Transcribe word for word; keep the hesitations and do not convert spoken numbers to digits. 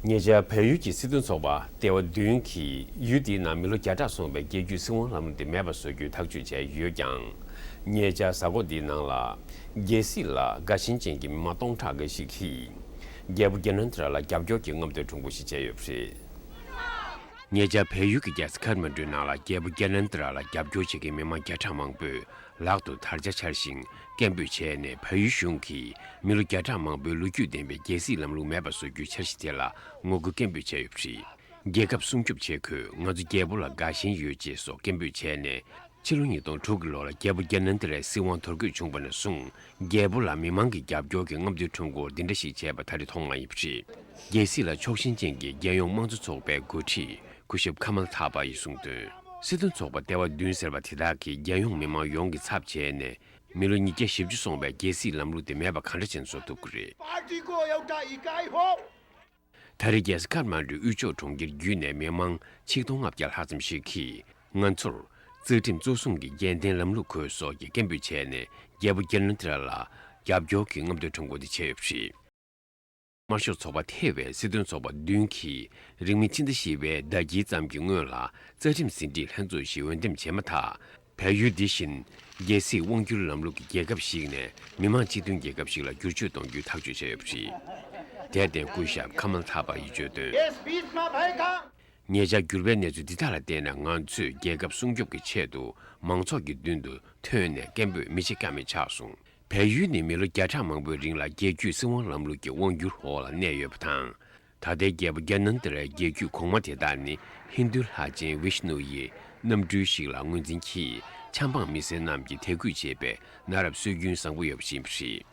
ཉེ་ཆར་བལ་ཡུལ་གྱི་སྲིད་དོན་ཚོགས་པ་ལྟེ་བ་བདུན་གྱིས་ཡུལ་དེའི་ནང་མི་ལོ་བརྒྱ་ཕྲག་སོང་བའི་རྒྱལ་རྒྱུད་སྲིད་དབང་ལམ་ལུགས་དེ་མེད་པ་བཟོ་རྒྱུའི་ཐག་གཅོད་བྱས་ཡོད་ཀྱང་། ཉེ་ཆར་གཟའ་འཁོར་འདིའི་ནང་ལ། རྒྱལ་སྲིད་ལ་དགའ་ཞེན་ཅན་གྱི་མི་མང་སྟོང་ཕྲག་འགའ་ཞིག་གིས། རྒྱལ་པོ་གྷ་ན་ན་ཏི་ར་ལ་རྒྱབ་སྐྱོར་གྱི་རྔམ་སྟོན་ཁྲོམ་སྐོར་ཞིག་བྱས་ཡོད་པ་རེད། ཉེ་ཆར་བལ་ཡུལ་གྱི་རྒྱལ་ས་ཁཱཐ་མན་གྲུའི་ནང་ལ་རྒྱལ་པོ་གྷ་ན་ན་ཏི་ར་ལ་རྒྱབ་སྐྱོར་བྱེད་མཁན་མི་མང་བརྒྱ་ཕྲག་མང་པོས་ལག་ཏུ་དར་ཆ་འཕྱར་ཞིང་སྐད་འབོད་བྱས་ནས། བལ་ཡུལ་གཞུང་གིས་མི་ལོ་བརྒྱ་ཕྲག་མང་པོའི་ལོ་རྒྱུས་ལྡན་པའི་རྒྱལ་སྲིད་ལམ་ལུགས་མེད་པ་བཟོ་རྒྱུའི་འཆར་གཞི་དེ་ལ་ངོ་རྒོལ་སྐད་འབོད་བྱས་ཡོད་པ་རེད། རྒྱལ་ཁབ་སྲུང་སྐྱོབ་བྱེད་དགོས། ང་ཚོ་རྒྱལ་པོ་ལ་དགའ་ཞེན་ཡོད། ཅེས་སོགས་སྐད་འབོད་བྱས་ནས། ཕྱི་ལོ་ཉིས་སྟོང་དྲུག་གི་ལོ་ལ་རྒྱལ་པོ་གྷ་ན་ན་ཏི་རའི་སྲིད་དབང་འདོར་དགོས་བྱུང་བ་ནས་བཟུང་། རྒྱལ་པོ་ལ་མི་མང་གི་རྒྱབ་སྐྱོར་གྱི་རྔམ་སྟོན་ཁྲོམ་སྐོར་འདི་འདྲ་ཞིག་བྱས་པ་ད་རེས་མཐོང་མ་མྱོང་བ་རེད། རྒྱལ་སྲིད་ལ་ཕྱོགས་ཞེན་ཅན་གྱི་རྒྱལ་ཡོངས་དམངས་གཙོ་ཚོགས་པའི་འགོ་ཁྲིད་སྐུ་ཞབས་ཁ་མལ་ཐ་པ་ཡིས་གསུངས་དོན། སྲིད་དོན་ཚོགས་པ་ལྟེ་བ་བདུན་ཟེར་བ་དེ་དག་གིས་རྒྱལ་ཡོངས་མི་མང་ཡོངས་ཀྱི་ཚབ་བྱས་ནས། མི་ལོ་ཉིས་བརྒྱ་བཞི་བཅུ་སོང་བའི་རྒྱལ་སྲིད་ལམ་ལུགས་དེ་མེད་པ་ག་འདྲ་བྱས་ནས་བཟོ་ཐུབ་ཀྱི་རེད། पार्टीको एउटा इकाइ हो। ད་རེས་རྒྱལ་ས་ཁཱཐ་མན་གྲུའི་དབུས་ཕྱོགས་གྲོང་ཁྱེར་བརྒྱུད་ནས་མི་མང་ཆིག་སྟོང་ལྔ་བརྒྱ་ལྷག་ཙམ་ཞིག་གིས། ང་ཚོར་རྩ་ཁྲིམས་གཙོ་བཟུང་གི་རྒྱལ་བསྟན་ལམ་ལུགས་དགོས། སོགས་ཀྱི་སྐད་འབོད་བྱས་ནས། རྒྱལ་པོ་གྷ་ན་ན་ཏི་ར་ལ་རྒྱབ་སྐྱོར་གྱི་རྔམ་སྟོན་ཁྲོམ་སྐོར་དེ་བྱས་ཡོད་པ་རེད། དམར་ཤོག་ཚོགས་པ་ཐེ་བའི་སྲིད་དོན་ཚོགས་པ་བདུན་གྱིས་རིང་མིན་ཕྱི་ཟླ་བཞི་པའི་ཟླ་དཀྱིལ་ཙམ་གྱི་སྔོན་ལ། རྩ་ཁྲིམས་ཟིན་བྲིས་ལྷན་ཚོགས་ཤིག་འོས་འདེམས་བྱས་མ་ཐག། བལ་ཡུལ་འདི་བཞིན་རྒྱལ་སྲིད་དབང་སྒྱུར་ལམ་ལུགས་ཀྱི་རྒྱལ་ཁབ་ཞིག་ནས་མི་དམངས་སྤྱི་མཐུན་རྒྱལ་ཁབ་ཞིག་ལ་བསྒྱུར་བཅོས་གཏོང་རྒྱུའི་ཐག་གཅོད་བྱས་ཡོད་པ་རེད། དེར་བརྟེན་སྐུ་ཞབས་ཁ་མལ་ཐ་པ་ཡིས་བརྗོད་དོན། यस बीचमा भएका। ཉེ་ཆར་གྱུར་པའི་གནས་ཚུལ་འདི་དག་ལ་བརྟེན་ནས། ང་ཚོས་རྒྱལ་ཁབ་སྲུང་སྐྱོབ་ཀྱི་ཆེད་དུ་མང་ཚོགས་ཀྱི་མདུན་དུ་ཐོན་ནས་སྐད་འབོད་མི་བྱེད་ཀ་མེད་ཆགས་སོང་། བལ་ཡུལ་ནི་མི་ལོ་བརྒྱ་ཕྲག་མང་པོའི་རིང་ལ་རྒྱལ་རྒྱུད་སྲིད་དབང་ལམ་ལུགས་ཀྱི་དབང་སྒྱུར་འོག་ལ་གནས་ཡོད་པ་དང་། ད་ལྟའི་རྒྱལ་པོ་གྷ་ན་ན་ཏི་རའི་རྒྱལ་རྒྱུད་གོང་མ་དེ་དག་ནི་ཧིན་རྡུའི་ལྷ་ཆེན་བིཤ་ནུ་ཡི་གནམ་སྦྲུལ་ཞིག་ལ་ངོས་འཛིན་གྱིས། ཆབ་འབངས་མི་སེར་རྣམས་ཀྱིས་དད་གུས་བྱེད་པའི་གནའ་རབས་སྲོལ་རྒྱུན་བཟང་པོ་ཡོད་པ་ཞིག་ཡིན་པ་རེད།